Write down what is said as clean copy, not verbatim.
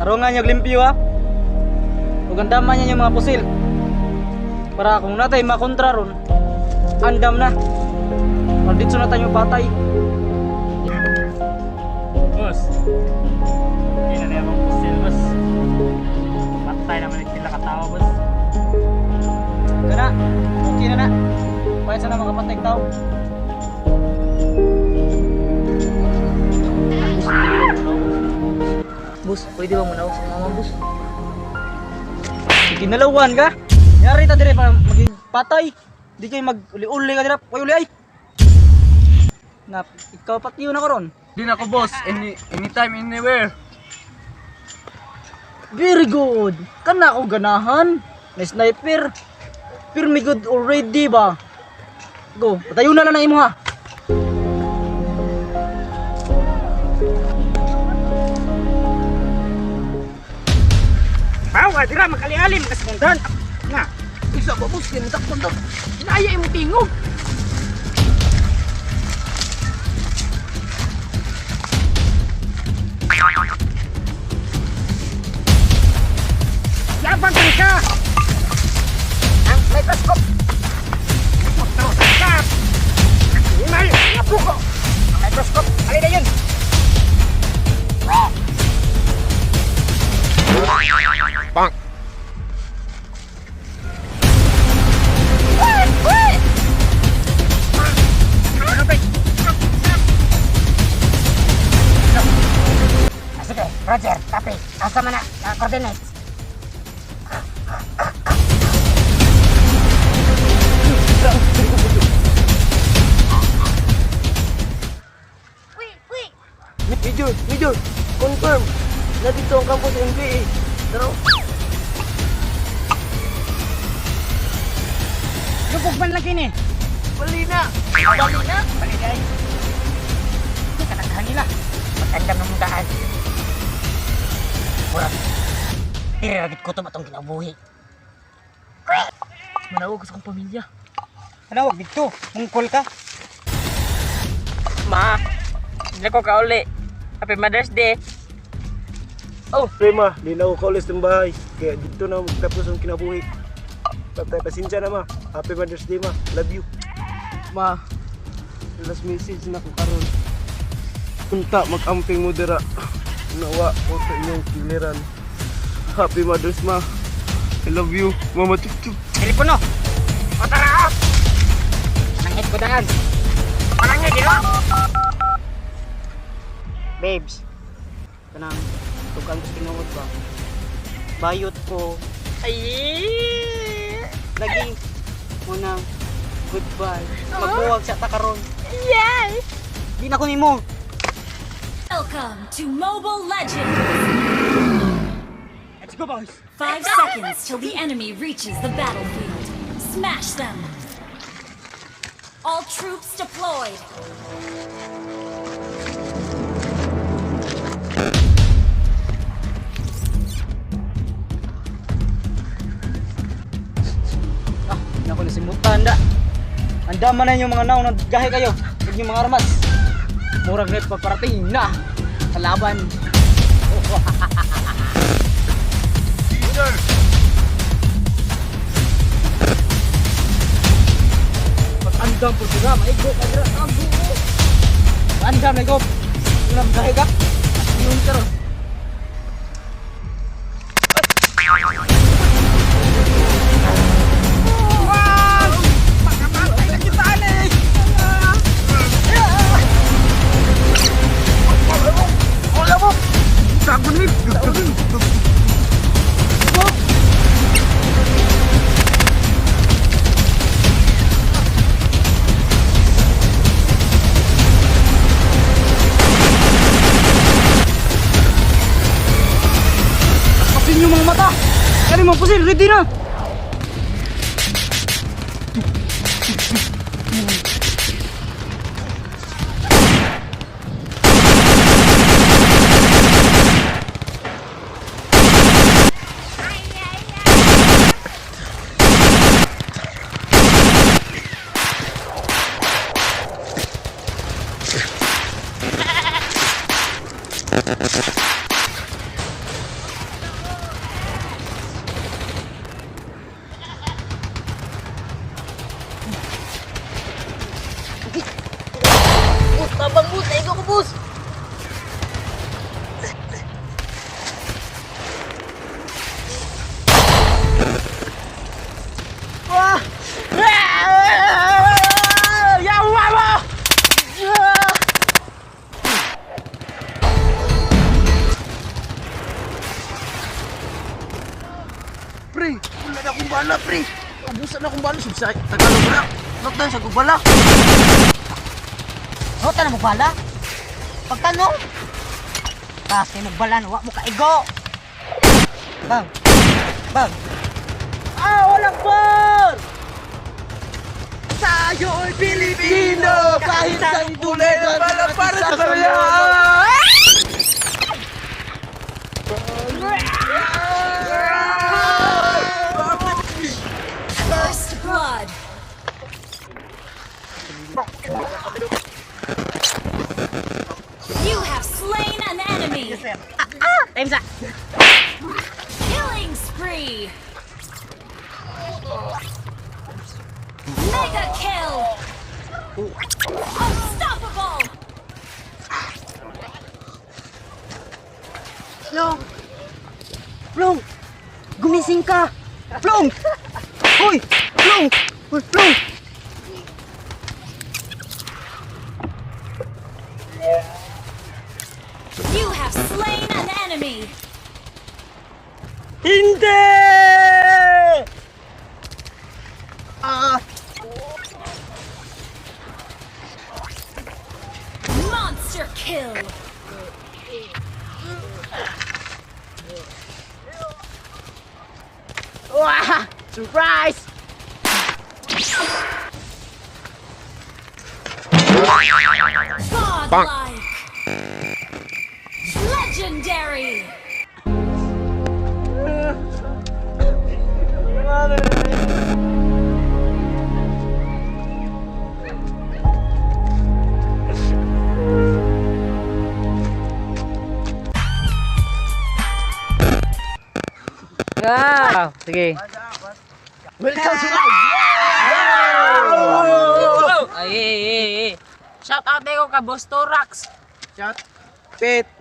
Tarungan nyo limpyo ha. Ug andaman niyo yung mga pusil. Para kung natay makontra ron, andam na. Para dito na tayo patay. Boss, hindi na niya akong pusil, boss. Patay naman yung sila katao, boss. Kana, okay na na. Pwede sana makapatay tao. Boss, pwede ba muna ako sa mama, boss? Ginalawan ka? Yari ta dire para maging patay. Di kayo mag-uli-uli ka dire. Uy, uli ay. Na, ikaw patiyo na ko ron. Di na ko, boss. Anytime, anywhere. Very good. Kana ako ganahan. Na sniper. Pirmi good already ba? Go, patayo na lang ang imo ha. Bawa, dira, makali-ali, makasundan. Nga, Isa ba, boss? Kinatakpan daw. Inaya imong tingog. Yabang kani ka! Ang microscope! Magtarosan ka! Animal! Nga buko! Ang microscope! Alin na yun! Bang! Sige, Roger, copy. Asa man na? Coordinates. Major, Major, confirm. Nandito ang campus NPA. Tara. Lubog man lagi ni. Bali na. Bali na? Bali na ay. Hindi ka nagkahan nila. Magandang ng daan. Murag. Tiragit ko atong kinabuhi. Manawag ko sa akong pamilya. Manawag dito. Mungkol ka. Ma, hindi ko kauli. Happy Mother's Day. Oh, Prema, di na ako kaulis ng bahay. Kaya dito na magtapos ang kinabuhi. Patay, pasensya na ma. Happy Mother's Day ma. Love you. Ma, Last message na ko karon. Unta mag-amping mo dira. Nawa ko sa inyong kiliran. Happy Mother's ma. I love you. Mama chup chup. Telepono. O tara ah! Panangit ko daan. Panangit, di ba? Babes, kanang tugang ko sa tinuod ba? Bayot ko. Ay! Lagi muna goodbye. Magbuwag sa takaron. Yes! Di na ko nimo. Welcome to Mobile Legends! Let's go, boys. 5 seconds till the enemy reaches the battlefield. Smash them! All troops deployed! Ah, di na ko nasimutan da. Andaman na yung mga naong naggahe kayo. Huwag yung mga armas. Murag net paparating na. Kalaban. Pag-andam po sila, maigo ka dira. Abo! Andam na ikaw. Unang gahe ka. Yun ka ron. Pasin yung mga mata! Kani mga pusil, ready na! Pre, wala na akong bala, pre. Ubusan na akong bala. Sa Tagalog na. Naktan sa bala. Ano na mo bala? Pagtanong. Kasi magbala wa mo kaigo. Bang. Bang. Ah, walang bar! Tayo'y Pilipino kahit sa kulay para para sa bayan. First blood. You have slain an enemy. Time sa. Killing spree. Mega kill. Unstoppable. Plong. Plong. Gumising ka. Plong. Hoy, Plong. Hoy, Plong. You have slain an enemy. Hindi! Monster kill. Wah! Surprise! Godlike. Legendary. Ah, sige. Welcome to Ay, ay, ay, ay. Shout out ko ka Boss Torax. Chat. Pet.